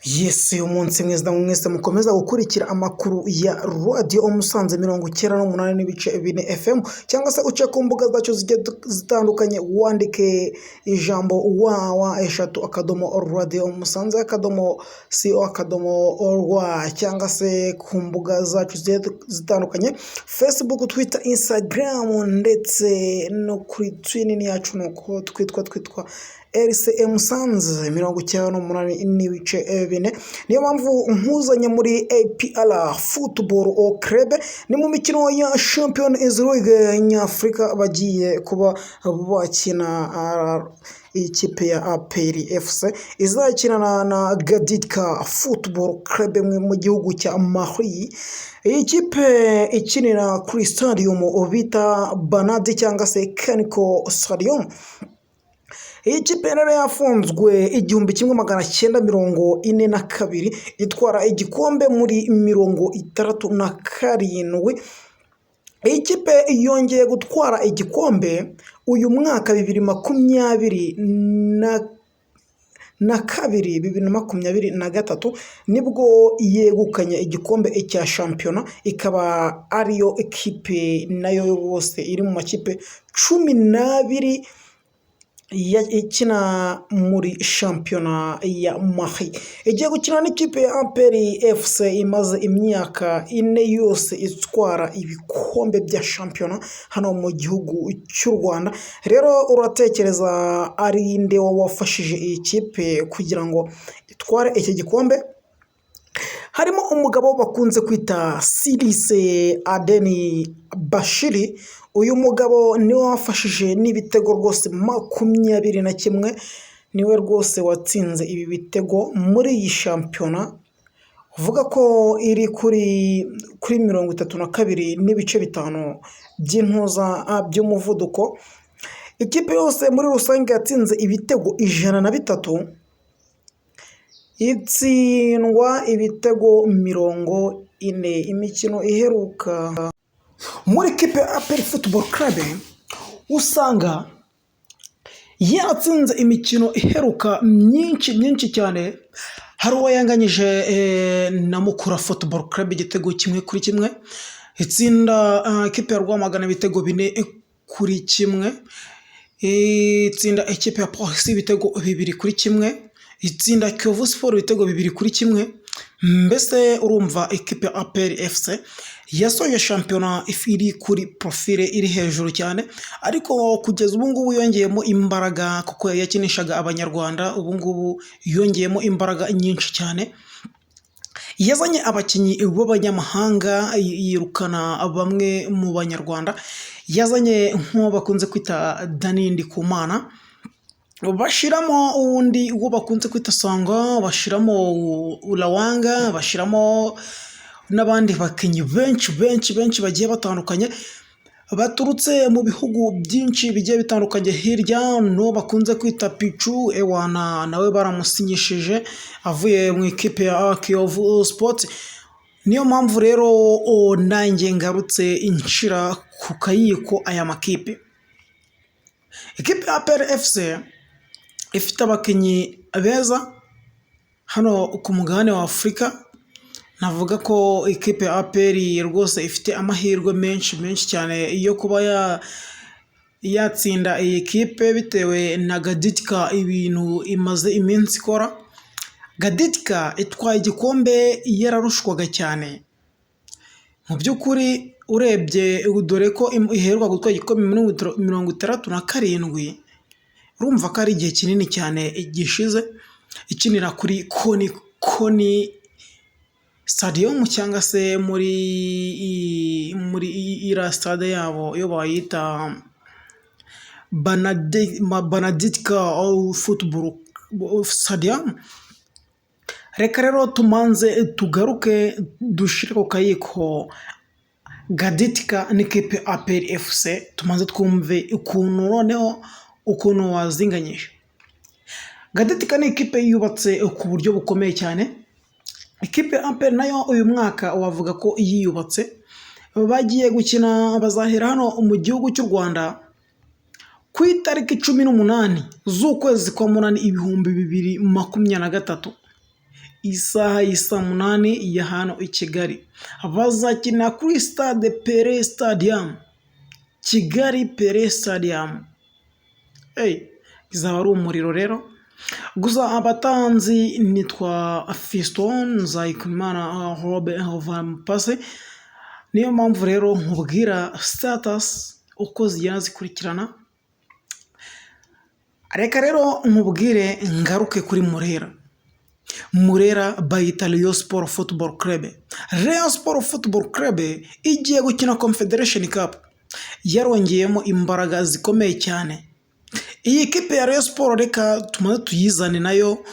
Yes, umunsi mwiza mwese mukomeza gukurikira amakuru ya Radiyo Musanze 98.4 FM, cyangwa se uce ku mbuga zacu zigiye zitandukanye, wandike ijambo www.radiyomusanze.co.rw, cyangwa se ku mbuga zacu zigiye zitandukanye: Facebook, Twitter, Instagram, ndetse no kuri TuneIn yacu. Nuko twitwa RCM Musanze 98.4. Niyo mpamvu nkuzanye muri APR Football Club. Ni mu mikino ya Champions League nyafurika, bagiye kuba bakina. Ikipe ya APR FC izakina na Gaditka Football Club mu gihugu cya Mali. Iyi kipe ikinira kuri stadium bita Banadi cyangwa se Kaniko Stadium. Iyi kipe rero yafunzwe 1942, itwara igikombe muri 67. Iyi kipe yongeye gutwara igikombe uyu mwaka 2022, 2023 nibwo yegukanye igikombe cya shampiyona, ikaba ariyo ekipe nayo rwose iri mu makipe 12 ikina muri shampiyona ya Mali. Igiye gukina n'ikipe ya APR FC imaze imyaka 4 yose itwara ibikombe bya shampiyona hano mu gihugu cy'u Rwanda. Rero uratekereza ari nde wafashije iyi kipe kugira ngo itware iki gikombe? Harimo umugabo bakunze kwita Sirise Adeni Bashiri. Uyu mugabo niwe wafashije n'ibitego rwose 21, niwe rwose watsinze ibi bitego muri iyi shampiyona. Uvuga ko iri kuri 32.5 by'intuza by'umuvuduko. Ikipe yose muri rusange yatsinze ibitego 103, itsindwa ibitego 40 imikino iheruka. Muri kipe ya APR Football Club usanga yaratsinze imikino iheruka myinshi myinshi cyane. Hari uwo yanganyije na Mukura Football Club igitego 1-1, itsinda ikipe ya Rwamagana ibitego 4-1, itsinda ikipe ya Polisi ibitego 2-1, itsinda Kiyovu Sports ibitego 2-1. Mbese urumva ikipe ya APR FC yasoje shampiyona iri kuri profile iri hejuru cyane, ariko kugeza ubu ngubu yongeyemo imbaraga kuko yakinishaga Abanyarwanda. Ubu ngubu yongeyemo imbaraga nyinshi cyane, yazanye abakinnyi b'abanyamahanga, yirukana bamwe mu Banyarwanda. Yazanye nk'uwo bakunze kwita Dani Ndikumana, bashyiramo uwundi uwo bakunze kwita Songo, bashyiramo Urawanga, bashyiramo n'abandi bakinnyi benshi benshi benshi bagiye batandukanye baturutse mu bihugu byinshi bigiye bitandukanye hirya. N'uwo bakunze kwita Picu ewana nawe baramusinyishije avuye mu ikipe ya Kiyovu Sports. Niyo mpamvu rero nanjye ngarutse inshira ku kayiko aya makipe. Ikipe ya APR FC ifite abakinnyi beza hano ku mugabane wa Afurika. Navuga ko ikipe ya APR rwose ifite amahirwe menshi menshi cyane yo kuba yatsinda iyi kipe, bitewe na Gaditka ibintu imaze iminsi ikora. Gaditka itwaye igikombe yararushwaga cyane mu by'ukuri urebye, dore ko iheruka gutwara igikombe muri 67. Urumva ko ari igihe kinini cyane gishize ikinira kuri Koni Stadium, cyangwa se muri iriya stade yabo iyo bayita Banaditka Football Stadium. Reka rero tumanze tugaruke dushyire ku kayiko Gaditka n'ikipe APR FC, tumanze twumve ukuntu noneho ukuntu wazinganyije. Gaditka ni ikipe yubatse ku buryo bukomeye cyane. Ikipe APR nayo uyu mwaka wavuga ko yiyubatse. Bagiye gukina, bazahera hano mu gihugu cy'u Rwanda ku itariki 18 z'ukwezi kwa 8 2023. Isaha y'i 8:00 ya hano i Kigali. Bazakina kuri Stade Pele Stadium, Kigali Pele Stadium. Izaba ari umuriro rero. Gusa abatanzi nitwa Fiston Nzayikimana Robert Pase, niyo mpamvu rero nkubwira status uko zigenda zikurikirana. Reka rero nkubwire, ngaruke kuri Murera. Murera bayita Rayon Sport Football Club. Rayon Sport Football Club igiye gukina Confederation Cup, yarongeyemo imbaraga zikomeye cyane. Iyi kipe ya Rayon Sport, reka tumaze tuyizane nayo.